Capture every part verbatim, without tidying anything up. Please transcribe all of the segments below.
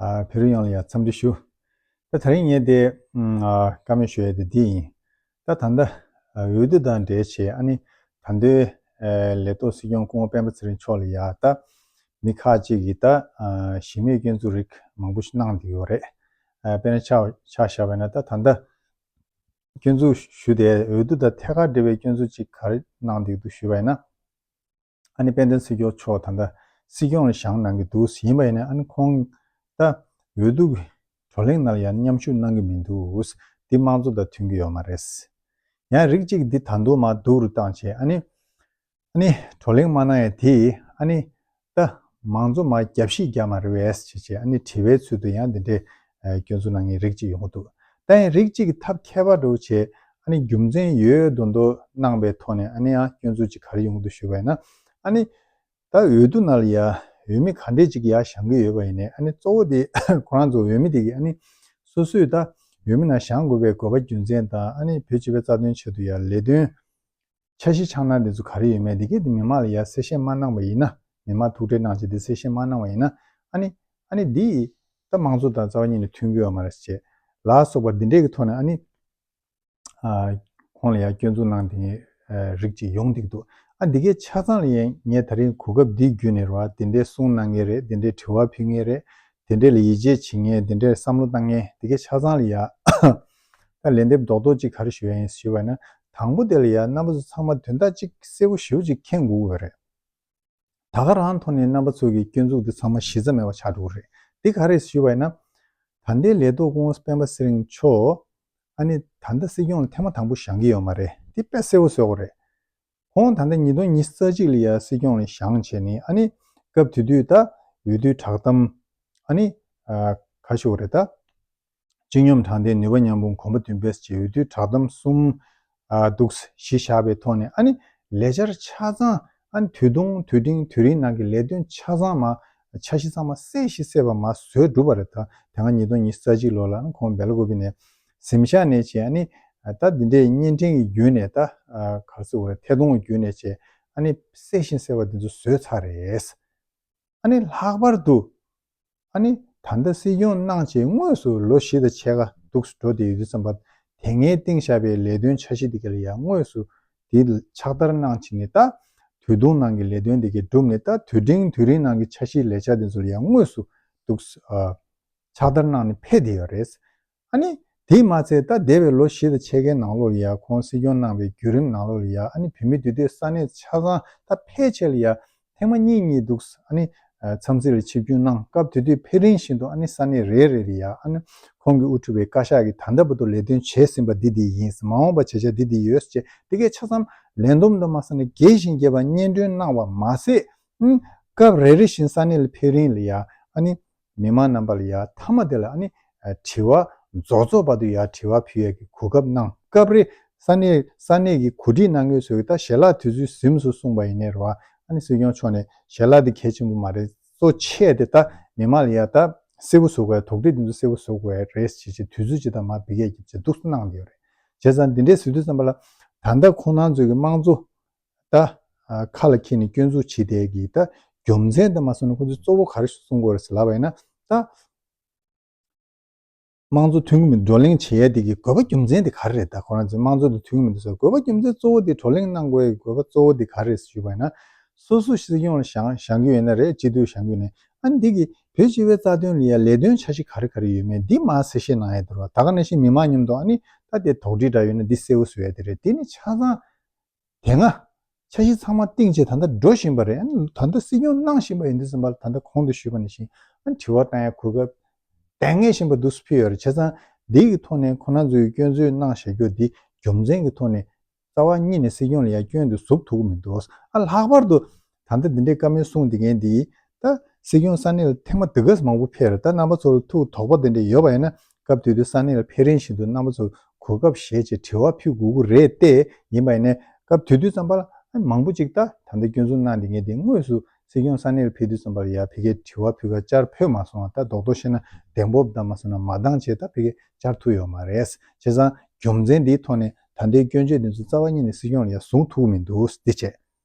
ཨ། བོད་རིགས་ཡོངས་ལ་ཡང་འཚམས་འདྲི་ཞུ། ད་དེ་རིང་ངས་དེ་ཨ་བཀའ་མོལ་ཞུ་ཡ་དེ་འདི་ཡིན། ད་ད་ལྟ་ཨ་འོས་བསྡུ་དང་འབྲེལ་བྱས་ཨ་ནི་ད་ལྟའི་ཨ་ལས་ཐོག་སྲིད་སྐྱོང་སྐུ་ངོ་སྤེན་པ་ཚེ་རིང་མཆོག་ལ་ཡ་ད་མི་ཁག་ཅིག་གིས་ད་ཨ་གཞི་མེད་སྐྱོན་འཛུགས་རིགས་མང་པོ་ཞིག་གནང་བསྡད་ཡོད་རེད། ཨ་དཔེར་ན་ཆ་ཆ་བཞག་པ་ཡིན་ན་ད་ད་ལྟ་སྐྱོན་འཛུགས་ཞུ་དེ་འོས་བསྡུ་དང་ཐད་ཀར་འབྲེལ་བའི་སྐྱོན་འཛུགས་ཅིག་ག་རེ་གནང་བསྡད་འདུག་ཞུས་པ་ཡིན་ན། ཨ་ནི་དཔལ་ལྡན་སྲིད་སྐྱོང་མཆོག་ད་ལྟ་སྲིད་སྐྱོང་ལ་བཞེངས་གནང་གི་འདུག་ཟེར་ཡིན་པ་ཡིན་ན། ཨ་ནི་ཁོང་ད་འོས་བསྡུ་གི་བགྲོ་གླེང་ནང་ལ་ཡང་མཉམ་ཞུགས་གནང་གི་མི་འདུག་འདི་དམངས་གཙོ་དང་མཐུན་གྱི་ཡོད་མ་རེད། ཡང་རིགས་གཅིག་འདི་ད་དུང་མར་སྡུག་རུ་བཏང་བྱས། ཨ་ནི་ཨ་ནི་བགྲོ་གླེང་མ་གནང་ཡ་དེ་ཨ་ནི་ད་མང་གཙོ་མར་རྒྱབ་བཤིག་རྒྱག་མ་རེད་པས་ཞེས་བྱས། ཨ་ནི་དྲི་བའི་ཚུལ་དུ་ཡང་འདི་འདྲའི་ཨ་སྐྱོན་འཛུགས་གནང་མཁན་རིགས་གཅིག་ཡོང་གི་འདུག་ད་ཡང་རིགས་གཅིག་གིས་ཐབས་མཁས་པ་འདྲ་བོ་བྱས། ཨ་ནི་རྒྱུ་མཚན་ཡོད་མདོག་མདོག་གནང་པའི་ཐོག་ནས་ཨ་ནི་ཡང་སྐྱོན་འཛུགས་ཅིག་ག་རེ་ཡོང་གི་འདུག་ཞུས་པ་ཡིན་ན། ཨ་ནི་ད་འོས་བསྡུ་ནང་ལ་ཡ་འོས་མི་ག་འདྲས་ཅིག་ཡར་བཞེངས་ཀྱི་ཡོད་པ་ཡིན་ནའི། ཨ་ནི་གཙོ་བོ་དེ་ཁོ་རང་ཚོ་འོས་མི་དེ་གིས་ཨ་ནི་སོ་སོས་ད་འོས་མི་ནང་བཞེངས་དགོས་པའི་དགོས་པ་རྒྱུ་མཚན་དང་། ཨ་ནི་བོད་སྤྱི་པའི་རྩ་དོན་ཆེད་དུ་ཡ་ལས་དོན་འཆར་གཞི་འཆར་སྣང་དེ་ཚོ་ག་རེ་ཡོད་མེད་དེ་གས་དེ་མི་མང་ལ་ཡ་གསལ་བཤད་མ་གནང་བ་ཡིན་ན། མི་མང་ཐུག་འཕྲད་གནང་བྱས་དེ་གསལ་བཤད་མ་གནང་བ་ཡིན་ན། ཨ་ནི་ཨ་ནི་འདི་ད་དམངས་གཙོ་དང་རྩ་བ་ཉིད་ནས་མཐུན་གྱི་ཡོད་མ་རེད་ཅེས་ལ་སོགས་པ་འདི་འདྲས་ཀྱི་ཐོག་ནས་ཨ་ནི་ཨ་ཁོང་ལ་ཡང་སྐྱོན་འཛུགས་གནང་དེ་ངས་ཨ་རིགས་གཅིག་ཡོང་འདུག་འདུག་ཨ་འདི་གའི་ཆ་ཚང་ལ་ཡང་ངས་དེ་རིང་གོ་སྐབས་འདི་བརྒྱུད་ནས་རེད་བ། དེ་འདྲའི་གསུང་གནང་མཁན་རེད། དེ་འདྲའི་དྲི་བ་ཕུལ་མཁན་རེད། དེ་འདྲའི་ལ་ཡིད་ཆེས་བྱེད་མཁན། དེ་འདྲའི་བསམ་བློ་བཏང་མཁན། དེ་གའི་ཆ་ཚང་ལ་ཡ་ད་ལན་འདེབས་རྡོག་རྡོག་ཅིག་ག་རེ་ཞུ་ཡ་ཡིན་ཞུས་པ་ན། དང་པོ་དེ་ལ་ཡ་རྣམ་པ་ཚོ་ཚང་མ་དོན་དག་ཅིག་གསལ་པོ་ཞེ་པོ་ཅིག་མཁྱེན་དགོས་ཀྱི་ཡོད་རེད། ད་ག་རང་ཐོག་ནས་རྣམ་པ་ཚོ་གི་སྐྱོན་འཛུགས་འདི་ཚང་མ་གཞི་རྩ་མེད་པ་ཆགས་འགྲོ་གི་རེད། འདི་ག་རེ་ཞུས་པ་ཡིན་ན། ད་ལྟའི་ལས་ཐོག་སྐུ་ངོ་སྤེན་པ་ཚེ་རིང་མཆོག་ཨ་ནི་ད་ལྟ་སྲིད་སྐྱོང་ལ་ཐེངས་མ་དང་པོ་བཞེངས་ཀྱི་ཡོད་མ་རེད། འདི་དཔེ་གསལ་པོ་བཟོ་དགོས་རེད། ཁོང་ད་ལྟ་ཉིས་སྟོང་ཉི་ཤུ་རྩ་གཅིག་ལ་ཡ་སྲིད་སྐྱོང་ལ་བཞེངས་བྱས་ནས། ཨ་ནི་སྐབས་དེ་དུས་ད་འོས་བསྡུའི་བསྒྲགས་གཏམ་ཨ་ནི་ཨ་ག་ཞུ་དགོས་རེད་ད། སྤྱི་སྙོམས་དྲང་བདེན། ནུས་པ་མཉམ་སྤུངས། གོམ་པ་མདུན་སྤོས་ཅེས་འོས་བསྡུའི་བསྒྲགས་གཏམ་གསུམ་ཨ་འདུག་གཞི་བཞག་པའི་ཐོག་ནས། ཨ་ནི་ལས་འཆར་ཆ་ཚང་ཨ་ནི་དུས་ཐུང་དུས་འབྲིང་དུས་རིང་ནང་གི་ལས་དོན་ཆ་ཚང་མ་འཆར་གཞི་ཚང་མ་གསལ་ཞིང་གསལ་བ་མར་བཟོས་གྲུབ་པ་རེད། ད་དེ་སྔ་ཉིས་སྟོང་ཉི་ཤུ་རྩ་གཅིག་ལོ་ལ་ཁོང་སྦེ་ལ་ཀུ་པི་ནས་གཟིམ་ཤག་ནས་བྱས། ཨ་ནི་ད་འདི་འདྲའི་བརྙན་འཕྲིན་གྱི་བརྒྱུད་ནས་ད་ག་རེ་ཟེར་དགོས་རེད། ཐད་གཏོང་གི་བརྒྱུད་ནས་བྱས། ཨ་ནི་གསལ་ཞིང་གསལ་བ་འདི་ཚོ་བཟོས་ཚར་རེད། ཨ་ནི་ལྷག་པར་དུ་ཨ་ནི་ད་ལྟ་སྲིད་སྐྱོང་གནང་བྱས་དངོས་སུ་ལོ་བཞི་དང་ཕྱེད་ཀ་འདུག་སེ་འགྲོ་བསྡད་ཡོད་དུས་ཙམ་པ། དེ་སྔའི་བཏིང་བཞག་པའི་ལས་དོན་འཆར་གཞི་དེ་ག་ལ་ཡང་དངོས་སུ་དེ་ཕྱག་བསྟར་གནང་བྱས་ནས། ད་དུས་ཐུང་ནང་གི་ལས་དོན་དེ་ག་བསྒྲུབས་ནས། ད་དུས་འབྲིང་དུས་རིང་ནང་གི་འཆར་གཞིའི་ལས་འཆར་དེ་ཚོ་ལ་ཡང་དངོས་སུ་འདུག་སེ་ཨ་ཕྱག་བསྟར་གནང་ནས་ཕེབས་བསྡད་ཡོད་རེད། ཨ་ནི་དེས་མ་ཚད་ད་འདས་པའི་ལོ་བཞི་དང་ཕྱེད་ཀའི་ནང་ལོགས་ལ་ཡ། ཁོང་སྲིད་སྐྱོང་གནང་བའི་བརྒྱུད་རིམ་ནང་ལོགས་ལ་ཡ། ཨ་ནི་བོད་མི་འདུས་སྡོད་ས་གནས་ཆ་ཚང་ད་ཕལ་ཆེར་ལ་ཡ་ཐེངས་མ་གཉིས་གཉིས་འདུག་སེ་ཨ་ནི་ཨ་འཚམས་གཟིགས་ལ་ཆིབས་བསྒྱུར་གནང་། སྐབས་དེ་དུས་ཕེབས་རིམ་བཞིན་དུ་ཨ་ནི་ས་གནས་རེ་རེ་ལ་ཡ། ཨ་ནི་ཁོང་གིས་དབུ་ཁྲིད་པའི་བཀའ་ཤག་གིས་ད་ལྟ་བར་དུ་ལས་དོན་བྱས་ཟིན་པ་འདི་འདི་ཡིན། མ་འོངས་པར་བྱེད་འཆར་འདི་འདི་ཡོད་ཅེས་དེ་གའི་ཆ་ཚང་ལན་འདུམ་དུ་མ་ཟེར་ནས་རྒྱས་ཤིང་རྒྱས་པ་སྙན་སྒྲོན་གནང་བ་མ་ཟད། ཨ་ནི་སྐབས་རེ་རེ་བཞིན་ས་གནས་ལ་ཕེབས་རིང་ལ་ཡ། ཨ་ནི་མི་མང་རྣམ་པ་ལ་ཡ་མཐའ་མ་དེ་ལ་ཨ་ནི་ཨ་དྲི་བ་རྫོགས་རྫོགས་བར་དུ་ཡ་དྲི་བ་ཕུལ་ཡས་ཀྱི་གོ་སྐབས་གནང་། སྐབས་རེ་ས་གནས་ས་གནས་ཀྱི་གོ་སྒྲིག་གནང་མཁན་ཚོས་ད་ཞལ་ལག་དུས་ཚོད་ཟིན་སོང་གསུངས་པ་ཡིན་ནའི་རེད་བ། ཨ་ནི་སྲིད་སྐྱོང་མཆོག་ནས་ཞལ་ལག་དེ་གལ་ཆེན་པོ་མ་རེད། གཙོ་ཆེ་དེ་ད་མི་མང་ལ་ཡ་ད་གསལ་པོ་བཟོ་དགོས། དོགས་འདྲི་དེ་ཚོ་གསལ་པོ་བཟོ་དགོས་རེད་ཅེས་བྱས་དུས་ཚོད་ཅིག་ད་མར་འབུལ་ཡས་ཀྱི་བྱས་འདུག་སེ་གནང་བསྡད་ཡོད་རེད། བྱས་ཙང་འདི་འདྲའི་ཟེར་དུས་ཙམ་པ་ལ། ད་ལྟ་ཁོང་རྣམ་ཚོས་ཀྱི་དམངས་གཙོ་ད་ཨ་ཁ་ལ་འཁྱེར་ནས་སྐྱོན་འཛུགས་བྱེད་བསྡད་ཀྱི་ད་རྒྱུ་མཚན་དེ་མ་སོང་ན་ཁོ་ཚོས་གཙོ་བོ་ག་རེ་གསུང་དགོས་རེད་ཟེར་ལབ་པ་ཡིན་ན། ད་དམངས་གཙོ་མཐུན་གྱི་མི་བགྲོ་གླེང་བྱེད་ཡ་དེ་གི་དགོས་པ་རྒྱུ་མཚན་དེ་ག་རེ་རེད། ད་ཁོ་རང་ཚོས་དམངས་གཙོ་དེ་མཐུན་གྱི་མི་འདུག་ཟེར། དགོས་པ་རྒྱུ་མཚན་གཙོ་བོ་དེ་བགྲོ་གླེང་གནང་དགོས་ཡ་གི་དགོས་པ་གཙོ་བོ་དེ་ག་རེ་རེད་ཞུས་པ་ཡིན་ན། སོ་སོ་སྲིད་སྐྱོང་ལ་བཞེངས་བཞེངས་རྒྱུ་ཡིན་ན་རེད། སྤྱི་འཐུས་བཞེངས་རྒྱུ་ཡིན་ན། ཨ་ནི་འདི་གི་བོད་སྤྱི་པའི་རྩ་དོན་ལ་ཡ་ལས་དོན་འཆར་གཞི་ག་རེ་ག་རེ་ཡོད་མེད་འདི་མར་གསལ་བཤད་གནང་ཡ་དེ་རེད་བ། ད་ག་ནང་བཞིན་མི་མང་མཉམ་དུ་ཨ་ནི་ད་དེ་དོགས་འདྲི་འདྲ་ཡོད་ན་འདི་གསལ་པོ་བཟོ་ཡ་དེ་རེད། དེ་ནི་ཆ་ཚང་དེ་སྔ་འཆར་གཞི་ཚང་མ་བཏིང་བྱས་ད་ལྟ་འགྲོ་བཞིན་པ་རེད། ཨ་ནི་ད་ལྟ་སྲིད་སྐྱོང་གནང་བཞིན་པ་ཡིན་དུས་ཙམ་པ་ལ། ད་ལྟ་གོང་དུ་ཞུས་པ་ནང་བཞིན་ཨ་ནི་དྲི་བ་བཏང་ཡ་གོ་སྐབས་ལྡང་ངེས་བཞིན་པ་འདུག་སེ་ཕུལ་ཡོད་རེད། བྱས་ཙང་འདི་གི་ཐོག་ནས་ཁོང་རྣམ་ཚོས་སྐྱོན་འཛུགས་གནང་བཞག་རྒྱུ་འདི་རྒྱུ་མཚན་གྱི་ཐོག་ནས་རྩ་བ་ཉིད་ནས་སྲིད་སྐྱོང་ལ་ཡ་སྐྱོན་དེ་ཟུག་ཐུབ་ཀྱི་མི་འདུག་ཨ་ལྷག་པར་དུ་ད་ལྟ་འདི་འདྲའི་བཀའ་མོལ་གསུངས་བསྡད་མཁན་འདི་ད་སྲིད་སྐྱོང་ས་གནས་ལ་ཐེངས་མ་འདི་ག་ཙམ་མང་པོ་ཕེབས་རེད། ད་རྣམ་པ་ཚོ་ལ་ཐུགས་དོགས་པ་དེ་འདྲ་ཡོད་པ་ཡིན་ན། སྐབས་དེ་དུས་ས་གནས་ལ་ཕེབས་རིང་བཞིན་དུ་རྣམ་པ་ཚོ་གོ་སྐབས་བཞེས་བྱས་དྲི་བ་ཕུལ་དགོས་ཀྱི་རེད་དེ། ཡིན་པ་ཡིན་ནའི་སྐབས་དེ་དུས་ཙམ་པ་ལ་ཨ་མང་པོ་ཅིག་ད་ད་ལྟ་སྐྱོན་འཛུགས་གནང་བསྡད་མཁན་དེ་དངོས་སུ་སྲིད་སྐྱོང་ས་གནས་ལ་ཕེབས་དུས་ཙམ་པ་ལ་ཡ་ཕ་གིར་དྲི་བ་ཕུལ་ག་བཅར་ཕོད་མ་སོང་བ། ད་རྡོག་རྡོག་བཤད་ན་གདེང་སྤོབས་དང་མ་སོང་ན་མ་འདང་བྱས་ད་ཕ་གིར་བཅར་ཐུབ་ཡོད་མ་རེད། བྱས་ཙང་རྒྱུ་མཚན་འདིའི་ཐོག་ནས་ད་ལྟའི་སྐྱོན་བརྗོད་འདི་ཚོ་རྩ་བ་ཉིད་ནས་སྲིད་སྐྱོང་ལ་ཡ་བཟུང་ཐུབ་ཀྱི་མི་འདུག་འདི་བྱས།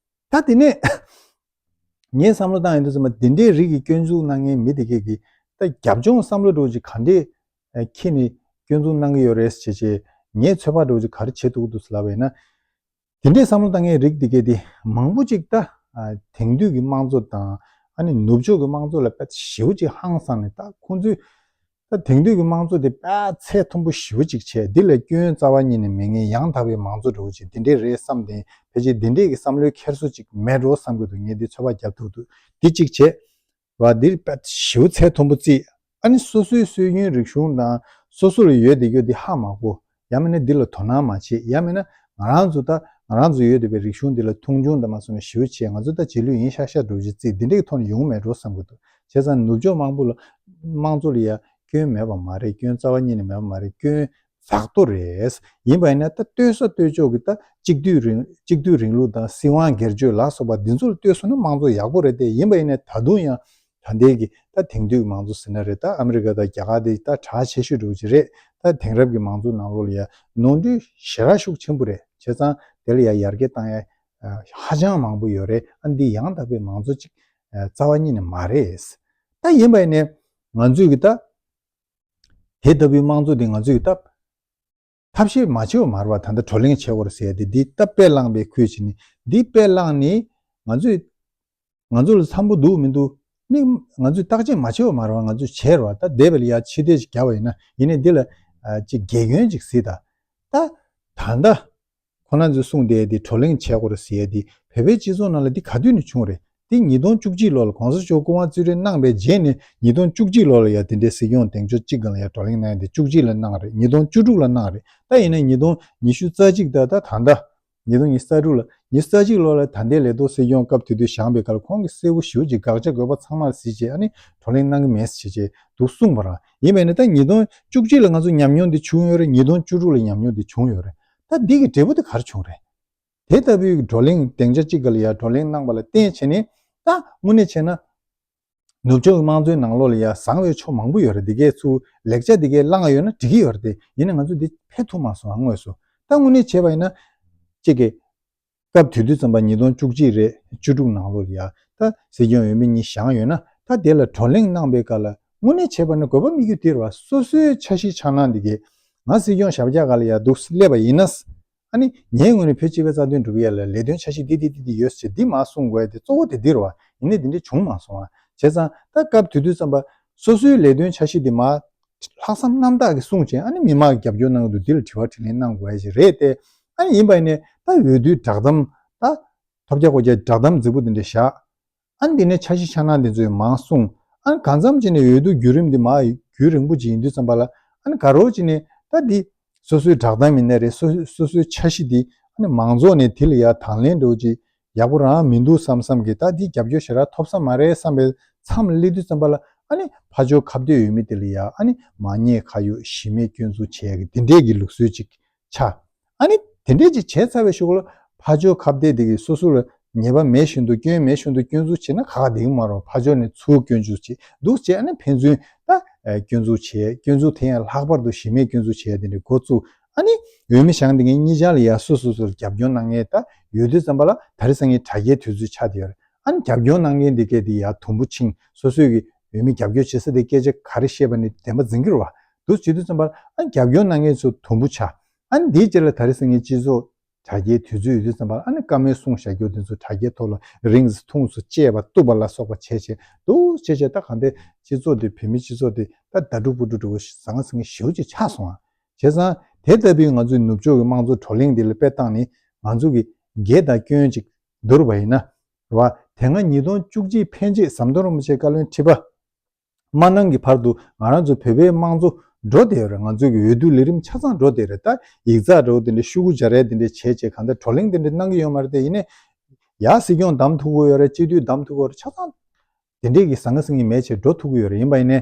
ད་དེ་ནས་ངས་བསམ་བློ་བཏང་ཡོང་དུས་ཙམ་པ་འདི་འདྲའི་རིགས་ཀྱི་སྐྱོན་འཛུགས་གནང་མཁན་མི་དེ་གས་ཀྱི་ ད་རྒྱབ་ལྗོངས་བསམ་བློ་འདྲ་བོ་ཅིག་ག་འདྲས་ཨ་འཁྱེར་ནས་སྐྱོན་འཛུགས་གནང་གི་ཡོད་རེད་ཟེར་བྱས་བྱས་ངས་ཚོད་དཔག་འདྲ་བོ་ཅིག་ག་རེ་བྱེད་ཐུབ་ཀྱི་འདུག་ཟེར་ལབ་པ་ཡིན་ན། དེ་འདྲའི་བསམ་བློ་བཏང་མཁན་རིགས་དེ་གས་དེ་མང་པོ་ཅིག་ད་ཨ་དེང་དུས་ཀྱི་དམངས་གཙོ་དང་ཨ་ནི་ནུབ་ཕྱོགས་ཀྱི་དམངས་གཙོ་ལ་དཔེ་ཞེ་པོ་ཅིག་ཧང་སངས་ནས། ད་ཁོང་ཚོས་ད་དེང་དུས་ཀྱི་དམངས་གཙོ་དེ་དཔེ་ཚད་མཐོན་པོ་ཞེ་པོ་ཅིག་བྱས། འདི་ལ་སྐྱོན་རྩ་བ་ཉིད་ནས་མེད་མཁན་ཡང་དག་པའི་མང་གཙོ་འདྲ་བོ་ཅིག་འདི་འདྲས་རེད་བསམ་སྟེ། ཕལ་ཆེར་འདི་འདྲས་ཀྱི་བསམ་བློའི་འཁྱེར་སོ་ཅིག་མེད་འགྲོ་བསམ་གྱི་འདུག་ངས་འདི་ཚོད་དཔག་རྒྱབ་ཐུབ་འདུག་འདི་གཅིག་བྱས། བ་འདིར་དཔེ་ཞེ་པོ་ཚད་མཐོན་པོ་བརྩིས། ཨ་ནི་སོ་སོའི་སྲོལ་རྒྱུན་རིག་གཞུང་དང་སོ་སོ་ལ་ཡོད་བསྡད་རྒྱུ་འདི་ཧ་མ་གོ། ཡང་མིན་ན་འདི་ལ་དོ་སྣང་མ་བྱེད། ཡང་མིན་ན་ང་རང་ཚོ་ད་ང་རང་ཚོ་ཡོད་བསྡད་པའི་རིག་གཞུང་འདི་ལ་མཐོང་ཆུང་དང་མ་སོང་ནས་ཞེ་པོ་བྱས། ང་ཚོ་ད་རྗེས་ལུས་ཡིན་ཤག་ཤག་འདྲ་བོ་ཅིག་བརྩིས། འདི་འདྲའི་ཐོག་ནས་ཡོང་མེད་འགྲོ་བསམ་གྱི་འདུག་བྱས་ཙང་ནུབ་ཕྱོགས་དམངས་པོ་ལ་དམངས་གཙོ་ལ་ཡ་སྐྱོན་མེད་པ་མ་རེད། སྐྱོན་རྩ་བ་ཉིད་ནས་མེད་པ་མ་རེད། སྐྱོན་ཛག་ཏོ་རེད། ཡིན་པ་ཡིན་ན་ད་ལྟོས་ས་ལྟོས་ཕྱོགས་ཀྱི་ད་གཅིག་སྡུད་རིང་གཅིག་སྡུད་རིང་ལུགས་དང་སྲིད་དབང་སྒེར་གཅོད་ལ་སོགས་པ་འདི་ཚོ་ལ་ལྟོས་སོང་ན་དམངས་གཙོ་ཡག་པོ་རེད་དེ། ཡིན་པ་ཡིན་ན་ད་དུང་ཡང་ད་ལྟའི་གི་ད་དེང་དུས་མང་གཙོ་ཟེར་ན་རེད། ད་ཨ་མི་རི་ཀ་དང་རྒྱ་གར་དེ་ད་གྲགས་ཆེ་ཤོས་འདྲ་བོ་ཅིག་རེད། ད་དེང་རབས་ཀྱི་མང་གཙོ་ནང་ལོགས་ལ་ཡ་ནོར་འཁྲུལ་ཞེ་དྲག་ཤུགས་ཆེན་པོ་རེད། བྱས་ཙང་དེ་ལ་ཡ་ཡར་རྒྱས་བཏང་ཡ་ཧ་ཅང་མང་པོ་ཡོད་རེད། ཨ་འདི་ཡང་དག་པའི་མང་གཙོ་ཅིག་རྩ་བ་ཉིད་ནས་མ་རེད། ད་ཡིན་པ་ཡིན་ནས་ང་ཚོས་གི་ད་དེ་ལྟ་བུའི་དམངས་གཙོ་འདི་ང་ཚོས་གི་ད་ཐབས་ཤེས་མ་བྱེད་པ་མ་རེད་པ། ད་ལྟ་བགྲོ་གླེང་བྱེད་དགོས་རེད་ཟེར་ཡ་དེ་འདི་ད་དཔེ་བླངས་པའི་ཁུལ་བྱས་ནས། འདི་དཔེ་བླངས་ནས་ང་ཚོས་ང་ཚོ་ལ་འཚམ་པོ་འདུག་མི་འདུག་མི་ང་ཚོས་བརྟག་དཔྱད་མ་བྱེད་པ་མ་རེད་པ། ང་ཚོས་བྱས་རེད་པ། ད་འདས་པ་ལ་ཡ་ཕྱིར་བལྟས་ཅིག་བརྒྱབ་པ་ཡིན་ན། ཡིན་ནའི་འདི་ལ་ཨ་ཅིག་དགེ་སྐྱོན་ཅིག་གཟིགས་དང་། ད་ད་ལྟ་ཁོ་རང་ཚོས་གསུངས་བསྡད་དེ་བགྲོ་གླེང་བྱེད་དགོས་རེད་ཟེར་ཡ་དེ་བོད་པའི་སྤྱི་ཚོགས་ནང་ལ་འདི་ག་དུས་ནས་བྱུང་རེད། དེ་ཉིས་སྟོང་བཅུ་གཅིག་ལོ་ལ་གོང་ས་མཆོག་སྐུ་དབང་བརྩི་སྲུང་གནང་བའི་རྗེས་ནས། ཉིས་སྟོང་བཅུ་གཅིག་ལོ་ལ་ཡ་དེ་འདྲའི་སྲིད་སྐྱོང་གདེང་འཇོག་གཅིག་སྒང་ལ་ཡ་བགྲོ་གླེང་གནང་ཡ་དེ་བཅུ་གཅིག་ལ་གནང་རེད། ཉིས་སྟོང་བཅུ་དྲུག་ལ་གནང་རེད། ད་ཡིན་ན་ཉིས་སྟོང་ཉི་ཤུ་རྩ་གཅིག་ད་ད་ད་ད་ཉིས་སྟོང་ཉི་ཤུ་རྩ་དྲུག་ལ། ཉི་ཤུ་རྩ་གཅིག་ལོ་ལ་ད་ལྟའི་ལས་ཐོག་སྲིད་སྐྱོང་སྐབས་དེ་དུས་བཞེངས་པའི་སྐབས་ལ་ཁོང་གིས་གསལ་པོ་ཞེ་པོ་ཅིག་དགག་བྱ་དགོས་པ་ཚང་མ་གཟིགས་བྱས། ཨ་ནི་བགྲོ་གླེང་གནང་གི་མེད་ཟེར་བྱས་འདུག་གསུངས་པ་རང་ཡིན་པས་ནི། ད་ཉིས་སྟོང་བཅུ་གཅིག་ལ་ང་ཚོ་ཉམས་མྱོང་འདི་བྱུང་ཡོད་རེད། ཉིས་སྟོང་བཅུ་དྲུག་ལ་ཉམས་མྱོང་འདི་བྱུང་ཡོད་རེད། ད་འདི་གི་འབྲས་བུ་དེ་ག་རེ་བྱུང་རེད། དེ་ལྟ་བུའི་བགྲོ་གླེང་སྡིངས་ཆ་གཅིག་སྒང་ལ་ཡ་བགྲོ་གླེང་གནང་བ་ལ་བརྟེན་བྱས་ནས། ད་དངོས་གནས་བྱས་ན་ནུབ་ཕྱོགས་ཀྱི་དམངས་གཙོའི་ནང་ལོགས་ལ་ཡ་བཟང་བའི་ཕྱོགས་མང་པོ་ཡོད་རེད། འདི་གས་ཚུར་ལེགས་ཆ་འདི་གས་བླངས་ཡོད་ན་འགྲིག་གི་ཡོད་རེད་དེ། ཡིན་ན་ང་ཚོ་འདི་ཕན་ཐོགས་མ་སོང་ང་། དངོས་སུ་ད་དངོས་གནས་བྱས་པ་ཡིན་ན་གཅིག་གི་སྐབས་དེ་དུས་ཙམ་པ་ཉིས་སྟོང་བཅུ་གཅིག་རེད། བཅུ་དྲུག་ནང་ལོགས་ལ་ཡ་ད་སྲིད་སྐྱོང་འོས་མི་གཉིས་བཞེངས་ཡོད་ན། ད་དེ་ལ་བགྲོ་གླེང་གནང་པའི་སྐབས་ལ་དངོས་གནས་བྱས་པ་ན་དགོས་པ་དམིགས་རྒྱུ་དེ་རེད་པ། སོ་སོའི་འཆར་གཞི་འཆར་སྣང་འདི་གས་ང་སྲིད་སྐྱོང་ཞབས་བཀྱག་སྒང་ལ་ཡ་འདུག་སླེབས་པ་ཡིན་ན། ཨ་ནི་ངའི་ངོས་ནས་བོད་སྤྱི་པའི་རྩ་དོན་སྒྲུབ་ཡ་ལ་ལས་དོན་འཆར་གཞི་འདི་འདི་འདི་འདི་ཡོད་ཟེར་འདི་མར་གསུང་དགོས་ཡ་དེ་གཙོ་བོ་དེ་འདི་རེད་པ། ཡིན་ནའི་འདི་འདྲ་བྱུང་མ་སོང་བ། བྱས་ཙང་ད་སྐབས་དེ་དུས་ཙམ་པ་སོ་སོའི་ལས་དོན་འཆར་གཞི་འདི་མར་ལྷག་བསམ་རྣམ་དག་གིས་གསུངས་བྱས། ཨ་ནི་མི་མང་གིས་རྒྱབ་སྐྱོར་གནང་གི་འདུག་འདི་ལ་དྲི་བ་དྲིས་ལན་གནང་དགོས་ཡ་ཞིག་རེད་དེ། ཨ་ནི་ཡིན་པ་ཡིན་ནའི་ད་འོས་བསྡུའི་བསྒྲགས་གཏམ། ད་ཐོབ་རྒྱག་གོ་རྒྱག་བསྒྲགས་གཏམ་རྫིག་པོ་འདི་འདྲ་བཞག་ཨ་ནི་འདི་ནས་འཆར་གཞི་འཆར་སྣང་འདི་ཚོའི་མང་གསུངས། ཨ་ནི་གང་འཚམ་ཅིག་ནས་འོས་བསྡུ་བརྒྱུད་རིམ་འདི་མར་རྒྱུན་རིང་པོ་ཅིག་ཡིན་དུས་ཙམ་པ་ལ། ཨ་ནི་ག་རེ་བྱས་ནས་ད་འདི་སོ་སོའི་བསྒྲགས་གཏམ་ཡིན་ནའི་རེད། སོ་སོ་སོའི་འཆར་གཞི་འདི་ཨ་ནི་མང་ཚོགས་ནས་དེ་ལ་ཡ་དང་ལེན་འདྲ་བོ་ཅིག་ཡག་པོ་རང་མི་འདུག་བསམ་བསམ་གི། ད་འདི་རྒྱབ་སྐྱོར་ཞེ་དྲག་ཐོབ་ས་མ་རེད་བསམ་པའི་མཚམས་སླེབས་དུས་ཙམ་པ་ལ། ཨ་ནི་ཕར་ཕྱོགས་ཁ་གཏད་འོས་མི་དེ་ལ་ཡ་ཨ་ནི་མ་ཉེས་ཁ་གཡོགས་གཞི་མེད་སྐྱོན་འཛུགས་བྱས་ཀྱི་འདི་འདྲས་ཀྱི་ལུགས་སྲོལ་ཅིག་ཆགས། ཨ་ནི་དེ་འདྲས་ཅིག་བྱས་ཚར་བའི་གཞུག་ལ་ཕར་ཕྱོགས་ཁ་གཏད་དེ་གིས་སོ་སོ་ལ་ཉེས་པ་མེད་བཞིན་དུ་སྐྱོན་མེད་བཞིན་དུ་སྐྱོན་འཛུགས་བྱས་ན་ཁག་ཁག་བསྡད་ཀྱི་མ་རེད། ཕར་ཕྱོགས་ནས་ཚུར་སྐྱོན་འཛུགས་བྱས་འདུག་བྱས། ཨ་ནི་ཕན་ཚུན་ད་སྐྱོན་འཛུགས་བྱས། སྐྱོན་འཛུགས་དེ་ཡང་ལྷག་པར་དུ་གཞི་མེད་སྐྱོན་འཛུགས་བྱས་དེ་འདྲས་འགོ་བཙུགས། ཨ་ནི་འོས་མི་བཞེངས་དེ་ངས་གཉིས་ཆར་ལ་ཡ་སོ་སོ་སོར་རྒྱབ་སྐྱོར་གནང་མཁན་ད་ཡོད་དུས་ཙམ་པ་ལ། དེ་རིང་སང་ཉིན་དྲ་རྒྱའི་དུས་ཚོད་ཆགས་བསྡད་ཡོད་རེད། ཨ་ནི་རྒྱབ་སྐྱོར་གནང་མཁན་དེ་གས་དེ་ཡ་དུམ་བུ་ཕྱིན། སོ་སོས་ཀྱི་འོས་མི་རྒྱབ་སྐྱོར་བྱེད་ས་དེ་སྐད་ཆ་ག་རེ་བཤད་པ་ནི་བདེན་པ་འཛིན་གྱི་རེད་པ། འདུག་བྱེད་དུས་ཙམ་པ་ལ་ཨ་ནི་རྒྱབ་སྐྱོར་གནང་མཁན་ཚོ་དུམ་བུ་ཆགས། ཨ་ནི་དེའི་རྗེས་ལ་དེ་རིང་སང་ཉིན་སྤྱི་ཚོགས་དྲ་རྒྱའི་དུས་ཚོད་ཡོད་དུས་ཙམ་པ་ལ། ཨ་ནི་བཀའ་མོལ་གསུངས་བཞག་རྒྱུ་དེ་ཚོ་དྲ་རྒྱའི་ཐོག་ལ་རིང་ཙམ་ཐུང་ཙམ་བཅད་པ་གཏུབ་པ་ལ་སོགས་པ་བྱས་བྱས་འདུག་བྱས་བྱས། ད་གང་ལྟར་སྤྱི་ཚོགས་དེ། བོད་མིའི་སྤྱི་ཚོགས་དེ་ད་ད་དྲུག་པོ་དྲུག་འདྲ་བོ་ཟང་ཟིང་ཞེ་པོ་ཅིག་ཆགས་སོང་ཨ། བྱས་ཙང་དེ་ལྟ་བུའི་ང་ཚོའི་ནུབ་ཕྱོགས་ཀྱི་དམངས་གཙོ་བགྲོ་གླེང་འདི་ལ་དཔེ་བཏང་ནས་ང་ཚོ་གི་དགེ་དང་སྐྱོན་ཅིག་བསྡུར་བ་ཡིན་ན། རེད་པ། དེ་སྔ་ཉིས་སྟོང་བཅུ་གཅིག་ཕན་ཆད་ཟམ་གདོང་རིན་པོ་ཆེ་བཀའ་བློན་ཁྲི་པ་མ་གནང་གི་བར་དུ་ང་རང་ཚོ་བོད་པའི་དམངས་གཙོ་འགྲོ་བསྡད་ཡོད་རེད། ང་ཚོའི་གི་འོས་བསྡུ་ལས་རིམ་ཆ་ཚང་འགྲོ་བསྡད་རེད། ད་ཡིག་ཚགས་འདྲ་བོ་དེ་འདྲ་ཤོག་གུ་སྦྱར་ཡ་དེ་འདྲ་བྱས་བྱས། གང་ལྟར་བགྲོ་གླེང་དེ་འདྲ་གནང་གི་ཡོད་མ་རེད་དེ། ཡིན་ནའི་ཡ་སྲིད་སྐྱོང་བདམས་ཐུབ་ཀྱི་ཡོད་རེད། སྤྱི་འཐུས་བདམས་ཐུབ་ཀྱི་ཡོད་རེད། ཆ་ཚང་དེ་འདྲས་ཀྱི་ཟང་ངེ་ཟིང་ངེ་མེད་བྱས་འགྲོ་ཐུབ་ཀྱི་ཡོད་རེད། ཡིན་པ་ཡིན་ནའི་